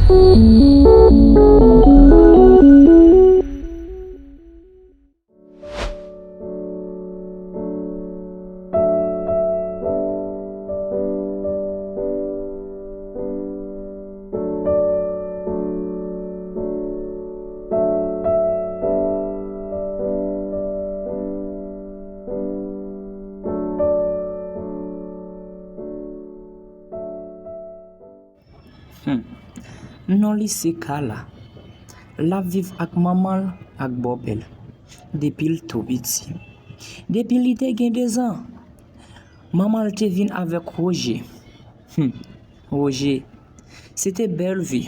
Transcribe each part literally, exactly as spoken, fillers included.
Hmm. Non li se Kala. L ap viv ak manman l ak bòpè l depi l tou piti. Depi li te gen dezan, manman l te vin avèk Woje. Hmm. Woje, se te bèl vi.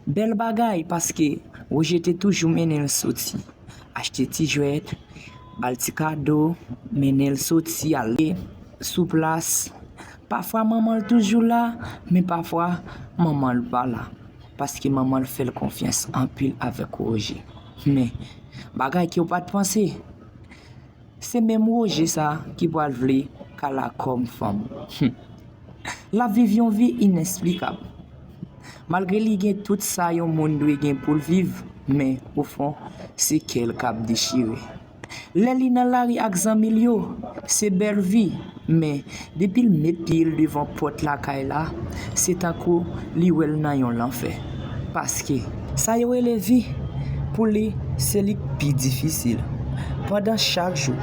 Bèl bagay, paske Woje te toujou mennen l soti, achte ti jwèt, ba l ti kado, mennen l soti, ale sou plas. Pafwa manman l toujou la, men pafwa manman l pa la, paske manman l fè l konfyans anpil avèk Woje. Men, bagay ke w pa t panse, se menm Woje sa ki pral vle Kala kòm fanm. Hmm. L ap viv yon vi inesplikab. Malgre li gen tout sa yon moun dwe gen pou l viv, men, ofon, se kè l k ap dechire. Lè li nan lari ak zanmi l yo, se bèl vi, men, depi l met pye l devan pòt lakay la, se tankou li wè l nan yon lanfè. Paske, sa yo rele vi, pou li, se li k pi difisil. Pandan chak jou,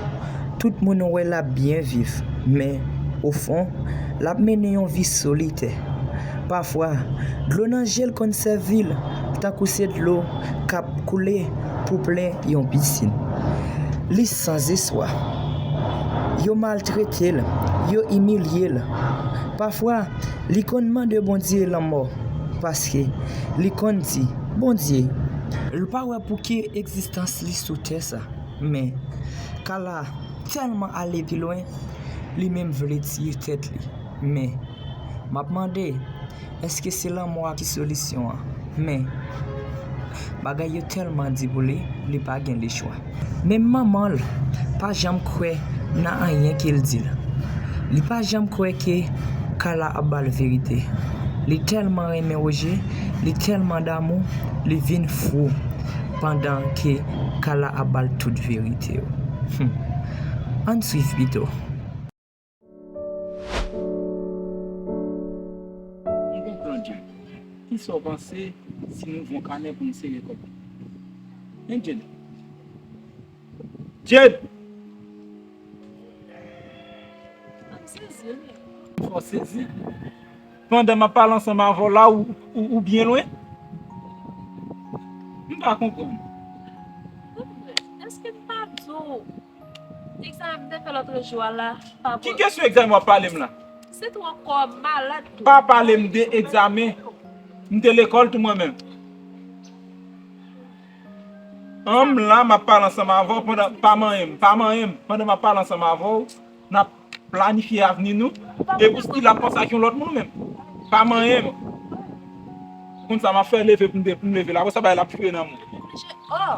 tout moun wè l ap byen viv, men, ofon, l ap mennen yon vi solitè. Pafwa, dlo nan je l konn sèvi l tankou se dlo k ap koule pou plen yon pisin. Li sanzespwa. Yo maltrete l, yo imilye l. Pafwa, li konn mande Bondye lanmò, paske li konn di, Bondye, l pa wè pou ki egzistans li sou tè sa. Men, Kala tèlman ale pi lwen, li menm vle tiye tèt li. Men, m ap mande, èske se lanmò a ki solisyon an? Men, bagay yo tèlman di pou li, li pa gen lechwa. Menm manman l pa janm kwè nan anyen ke l di l. Li pa janm kwè ke Kala ap ba l verite. Li tèlman renmen Woje, li tèlman damou, li vin fou pandan ke Kala ap ba l tout verite yo. Hmm. Ann swiv pito. M konprann, Jade. Kisa w panse si nou ouvri yon kanè pou nou sere kòb? Hein, Jade? Jade! M sezi, wi. Fò sezi. Pandan m ap pale ansanm avè w la, ou, ou, ou byen lwen? M pa konprann. Èske m pa di w egzamen m te fè lòt jou a la pa bon? Ki kesyon egzamen w ap pale m la? Se twò kò m malad tou. Pa pale m de egzamen. M te lekòl tou mwen menm. An, m la, m ap pale ansanm avè w pandan, pa manyen m, pa manyen m. Pandan m ap pale ansanm avè w, n ap planifye avni nou. E pou stil ap panse ak yon lòt moun menm. Pa manyen m. Konn sa m ap fè, leve pou m, pou m leve la. Apre sa, bagay la ap fre nan mwen. Oh!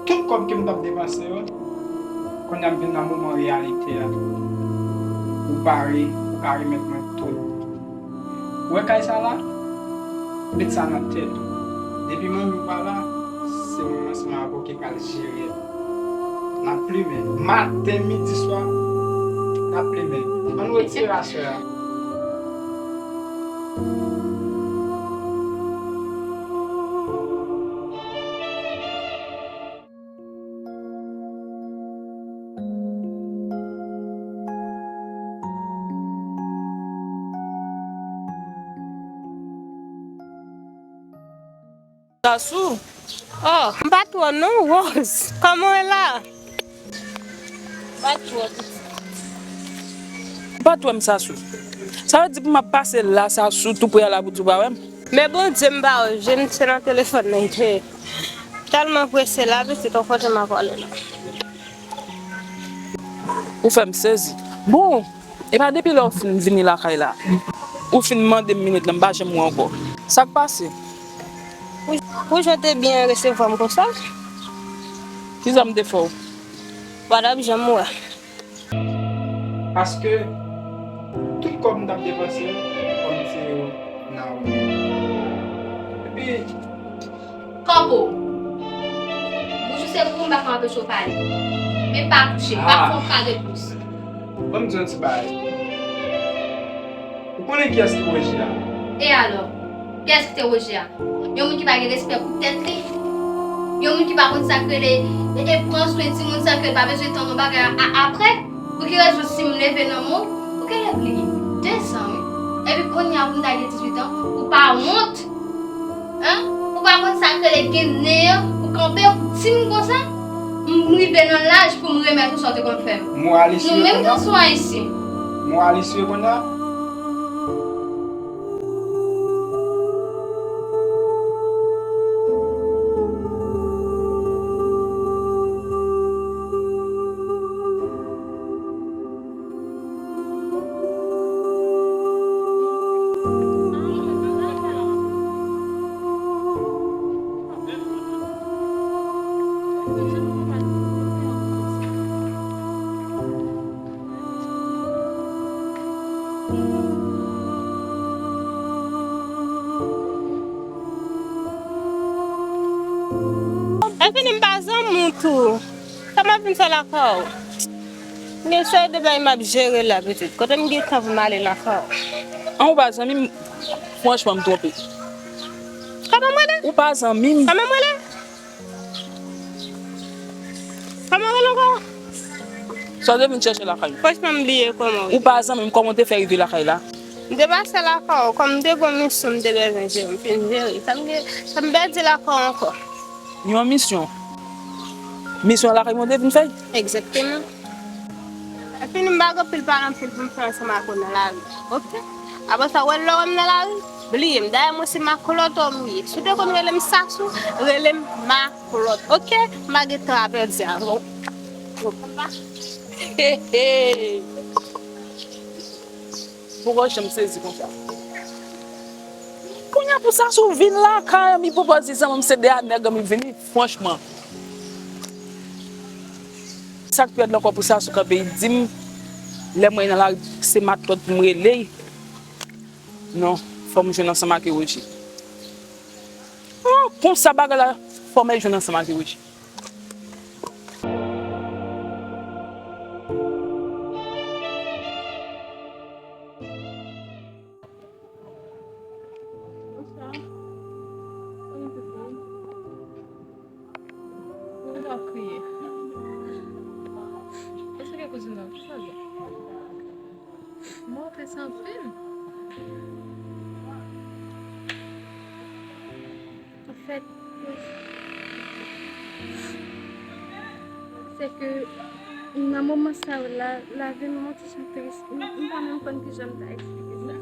Tout kòb ke m t ap depanse yo, kounye a m vin nan moman reyalite a. Ou pare, ou ka remèt mwen tout. Ou wè kay sa la? Met sa nan tèt ou. Depi manmi w pa la, se mwen ansanm avè w ki pral jere l. N ap plimen. Maten, midi, swa, n ap plimen. Ann retire aswè a. Sasou? Oh, m pa t wè w non, Rose. Kòman w ye la? M pa t wè w. M pa t wè m, Sasou. Sa vle di pou m ap pase la, Sasou, tou pre a la pou di w pa wè m? Men Bondye m pa wè w, je m se nan telefòn nan li te ye. Tèlman prese la, pitit, ou kote m ap ale la. Ou fè m sezi. Bon, e pa depi lè w fin vini lakay la, ou fin mande m minit la, m pa janm wè w ankò. Sa k pase? Pou, pou jan w te byen resevwa m konsa? Kisa m te fè w? W pa t ap janm wè. Paske tout kòb m t ap depanse, kòm se yo nan ou. Epi, Kòbo! Boujou se pou ou, m pa ka anpeche w pale. Men pa touche m, pa fè yon kado plis. Ban m di yon ti bagay. Ou konnen kiyès ki Woje a? E alò? Kiyès ki te Woje a? Yon moun ki pa gen respè pou tèt li? Yon moun ki pa konn sa k rele e, e pran swen timoun san ke l pa bezwen tann yon bagay a, a, apre? Pou ki rezon si m leve nan men w, ou genlè bliye? Dezan, wi. Epi kounye a pou m ta gen dizuit an, ou pa wont? Hen? Ou pa konn sa k rele gen nen an pou kanpe pou di m konsa? M rive nan laj pou m remèt ou sa w te konn fè m. Moral li sou yo kounye a? Nou menm gason ayisyen. Moral li sou yo kounye a? Epi m pa zanmi w tou. Sa m ap vin fè lakay ou? M gen seri de bagay m ap jere la, pitit. Kote m gen tan pou m ale lakay ou? An, ou pa zanmi m? Franchman, m twonpe. Kòman m rele? Ou pa zanmi m? Kòman m rele? Kòman w rele ankò? Sa w te vin chèche lakay ou? Franchman, m bliye kòman w rele. Ou pa zanmi m, kòman w te fè rive lakay la? M te pase lakay ou, kòm m te gon misyon m te bezwen jere, m fin jere. Sa m gen, sa m pèdi lakay ou ankò. Yon misyon? Misyon lakay mwen w te vin fè? Egzakteman. Epi m pa gen anpil pale anpil pou m fè ansanm ak ou nan lari, oke? Apre sa, w wè lè w wè m nan lari, bliye m. Dayè, mwen se maklòt ou m ye. Si w te konn rele m Sasou, rele m maklòt, oke? M pa gen tan a pèdi avè w. Ou konprann pa? He, he. Poukò jan m sezi konsa? Kounye a pou Sasou vin lakay m, li pwopòze zanmi m, se de a nèg an, li vini, franchman. Sa k pi rèd la ankò pou Sasou kanpe, li di m, lè mwen nan lari, se matlòt pou m rele. Non, fò m jwenn ansanm ak Roger. Oh, konsa bagay la, fò m al jwenn ansanm ak Roger. Bonswa. Kòman pitit ou? Ou pa kriye. Èske kouzin nan, kisa l ye? Mwen très anpil. Anfèt, se ke nan moman sa yo la, lavi m yon ti jan tris. M, m pa menm konn kijan m ta eksplike sa.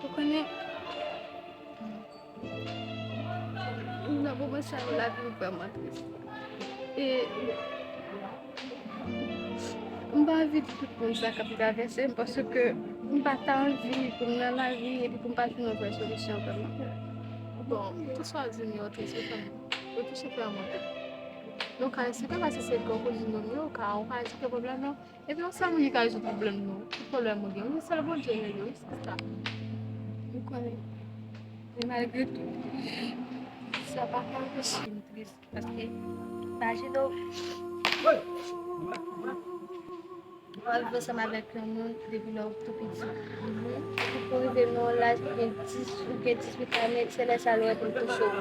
Ou konnen, nan moman sa yo, lavi m vrèman tris. E m pa anvi di tout moun sa k ap travèse m, paske m pa ta anvi pou m nan lari epi pou m pa jwenn yon vrè solisyon vrèman. Bon, tout sa w di m yo tris, yo fè m, yo touche kè mwen tou. Nou ka esplike, paske se gwo kouzin nou m ye, ou ka, ou ka esplike pwoblèm nan. Epi yon sèl moun ki ka rezoud pwoblèm nou, tout pwoblèm nou gen. Wi, sèl Bondye rele, wi, sista. M konnen. Men malgre tou, sa pa ka anpeche m tris, paske, imajine w, w ap viv ansanm avèk yon moun depi lè w tou piti. Epi pou rive nan yon laj ki gen dis, ou gen dizuit ane, se lè sa l wè pou l touche w.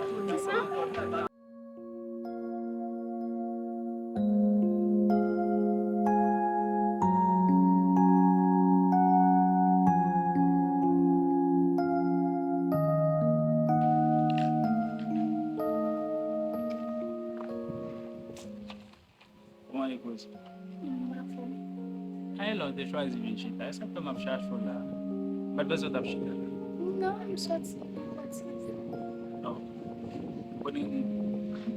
Mande koze. M pa fè. Ay, lè w te chwazi vin chita, e sa k fè m ap chache w la. Pa t bezwen w t ap chita la. Non, m soti, m fatige. Non. Ou konnen,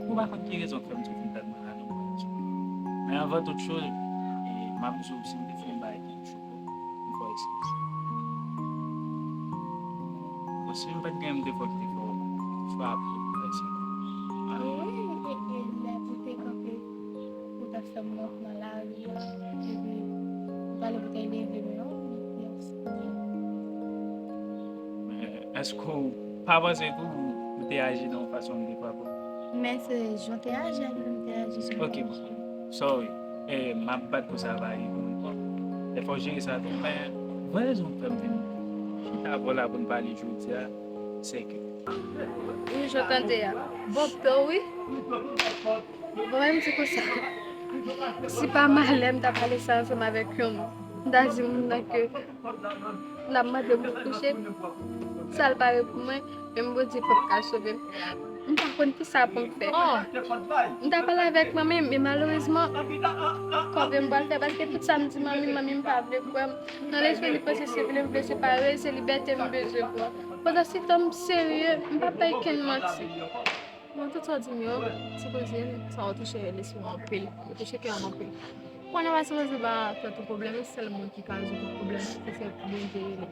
ou pa konn ki rezon k fè m soti m tèlman la, non. Men anvan tout choz, e, m ap di w, si m te fè yon bagay ki cho, m fè w eksplike. Bon, si m pa t gen, m te fè w, te fè w frape, m fè eksplike. Wi, e, e, lè ou te kanpe, ou t ap fè m wont nan lari a, epi ou pale pou te leve m non, m te eksplike. Men, èske w pa panse tou ou te aji nan yon fason m te frape w? Men se jan w te aji a ki fè m te aji jan m te aji. Ok, bon. Sorry. E, m ap bat pou sa pa rive ankò. Dèfwa w jere sa tou. Men, vrè rezon k fè m vin chita avè w la pou n pale jodi a, se ke. Wi, jan w tande a. Bon, pè wi. Bon, men m di konsa. Si pa malè m ta pale sa ansanm avèk yon moun, m ta di moun nan ke l ap mande m pou kouche, sa l pare pou mwen, menm Bondye p ap ka sove m. M pa konn ki sa pou m fè. M ta pale avèk manmi m, men malerezman, kòve m pral fè, paske tout sa m di manmi m, manmi m pa vle kwè m. Nan lespri li panse se vle m vle separe, se libète m bezwen pran. Pandansetan m serye, m p ap bay kenn manti. Bon, tout sa w di m yo, ti kouzin, sa yo touche lespri m anpil. Yo touche kè m anpil. Konnen w pa sipoze ba tèt ou pwoblèm, e sèl moun ki ka rezoud tout pwoblèm, se, se Bondye li ye.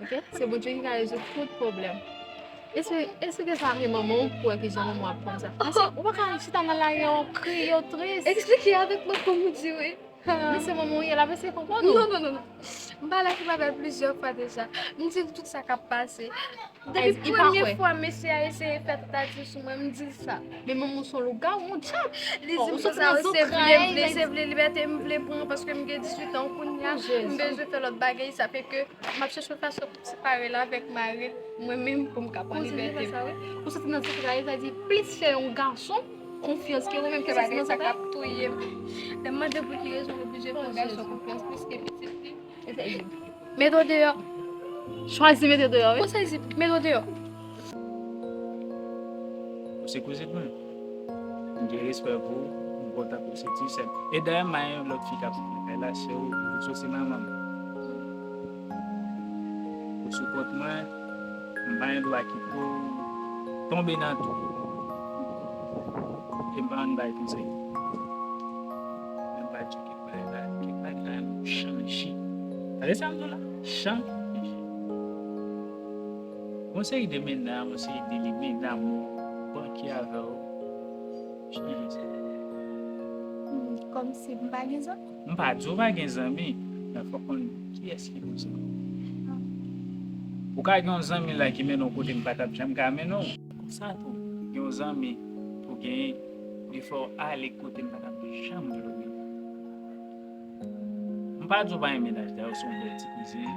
Ok? Se Bondye ki ka rezoud tout pwoblèm. Esplike, esplike sa avè manman w pou wè kijan manman w ap pran sa. Paske ou pa ka chita nan lari a, w ap kriye, w tris. Eksplike avèk mwen kòm ou di wi. Men se manman w ye, l ap eseye konprann ou. Non, non, non, non. M pa la ki m avè l plizyè fwa deja. M di l tout sa k ap pase. Depi premye fwa mesye a eseye fè tantativ sou mwen, m di l sa. Men manman w se yon lougawou, yon dyab. Li di m konsa, se vle m vle, se vle libète m vle pran, paske m gen dizuit an kounye a, m bezwen fè lòt bagay, sa fè ke m ap chèche yon fason pou m separe l avèk mari l, mwen menm pou m ka pran libète m. Ou soti nan zafè sa, sa di plis fè yon gason konfyans ke ou menm ki soti nan zafè. Lè m mande pou ki rezon l oblije fè yon gason konfyans plis ke pitit li. Mete w deyò. Chwazi mete w deyò, wi. Ou sezi, mete w deyò. Ou se kouzin mwen. M gen respè pou ou, m kontan pou w se ti sè m. E dayè, m pa gen lòt fi k ap viv lakay la, se ou, ou se manman m. Ou sou kont mwen, m pa gen dwa kite w tonbe nan twou. E m pa konn bay konsèy. Men m pa di w kèk bagay la, kèk bagay la, nou chanje. Tande sa m di w la? Chanje. Yon seri de mennaj, yon seri de limena, m banke avè w. Chanje sa. Hmm, kòmsi m pa gen zanmi? M pa di w pa gen zanmi, men fòk konn kiyès ki pou zanmi w. Ou ka gen yon zanmi la ki mennen w kote m pa t ap janm ka mennen w. Konsa tou, gen yon zanmi ou genyen, li fè w ale kote m pa t ap janm vle w ye. M pa di w pa gen mennaj, dayè w se yon bèl ti kouzin.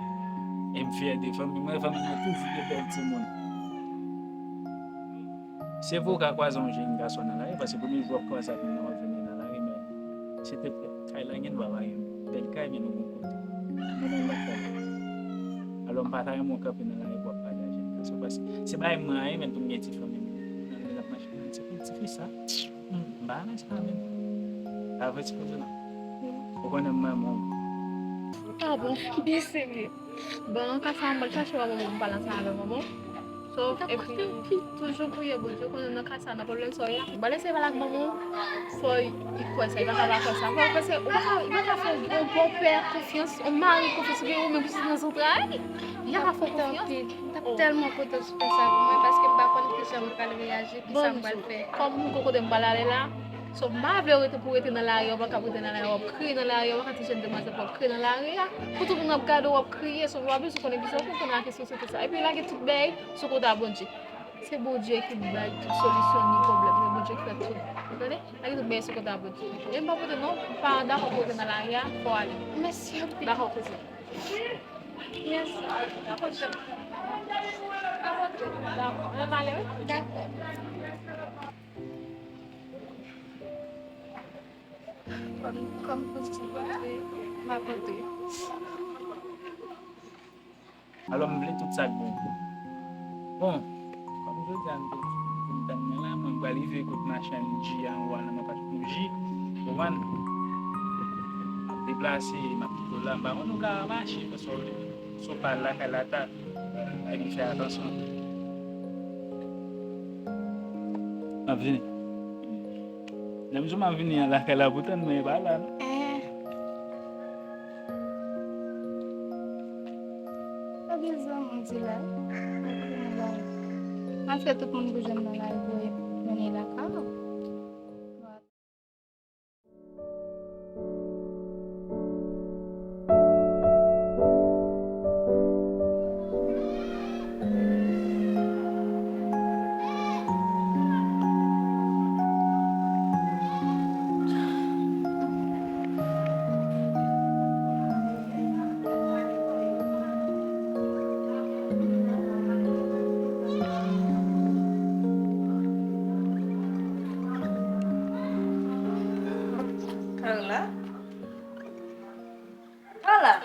E m fyè de fanmi mwen, fanmi mwen toujou gen bèl timoun. Se vre w ka kwaze yon jèn gason nan lari, paske premye jou w ap kwaze ak moun nan w ap jwenn li nan lari, men silteplè, kay la gen dwa pa gen bèl kay, men nou gon kote. Nou nan lòt kay. Alò, m pa ta renmen w kanpe nan lari pou w ap pale ak jèn gason, paske se bagay mwen an ye, men tou m gen ti fanmi m nan lari, l ap mache, m di, "Ti fi sa, hmm, m pa renmen sa menm." A vre, ti kouzin. Ou konnen m renmen w. Ah bon? Byen serye. Bon, nan ka sa, mwen chache wè manman m, pale ansanm avè manman m. So, epi, toujou priye Bondye, konnen nan ka sa, nan pwoblèm sa w ye a, w pa lese pale ak manman w, fò li kwè sa, li pa ka pa kwè sa. Fò w panse, ou pa ka, ou pa ka fè yon bon pè konfyans, yon mari konfyans, oubyen ou menm ki soti nan zantray, li pa ka fè w konfyans. M t ap tèlman kontan si w fè sa pou mwen, paske m pa konn kijan m pral reyaji, kisa m pral fè. Kòm m gon kote m pral ale la, So, m pa vle w rete pou w rete nan lari a, w pa kab rete nan lari a, w ap kriye nan lari a, w pa ka ti jèn demwazèl, w ap kriye nan lari a. Pou tout moun ap gade w, w ap kriye, so, w pa bezwen konnen kisa w konn, konnen a kesyon sou tout sa. Epi lage tout bèy sou kont a Bondye. Se Bondye ki bay tout solisyon ni pwoblèm, se Bondye ki fè tout. Ou tande? Lage tout bèy sou kont a Bondye. E m pa pote non, m pa dakò pou w rete nan lari a, fò w ale. Mèsi anpil. Dakò, kouzin. Mèsi. Dakò. Dakò. Mwen ale, wi. Dakò. Kòm, kòm pou ti kote, m a kote. Alò, m vle tout sa k bon. Bon, kòm jodi a, m te di pou m tann mwen la, mwen pral rive kot machann ji a anwo a nan Mapach pou ji. Konprann? M ap deplase, m ap kite w la. M pa konn ou ka mache, paske w, si w pa al lakay la ta, fè byen fè atansyon. M ap vini. Lè m di w m ap vini an lakay la, poutan mwen pa la, non. Eh. Pa gen zanmi di la. Mwen kote mwen ba w. Mwen fè tout moun pou jwenn nan lari pou mennen lakay ou. Carla? Carla?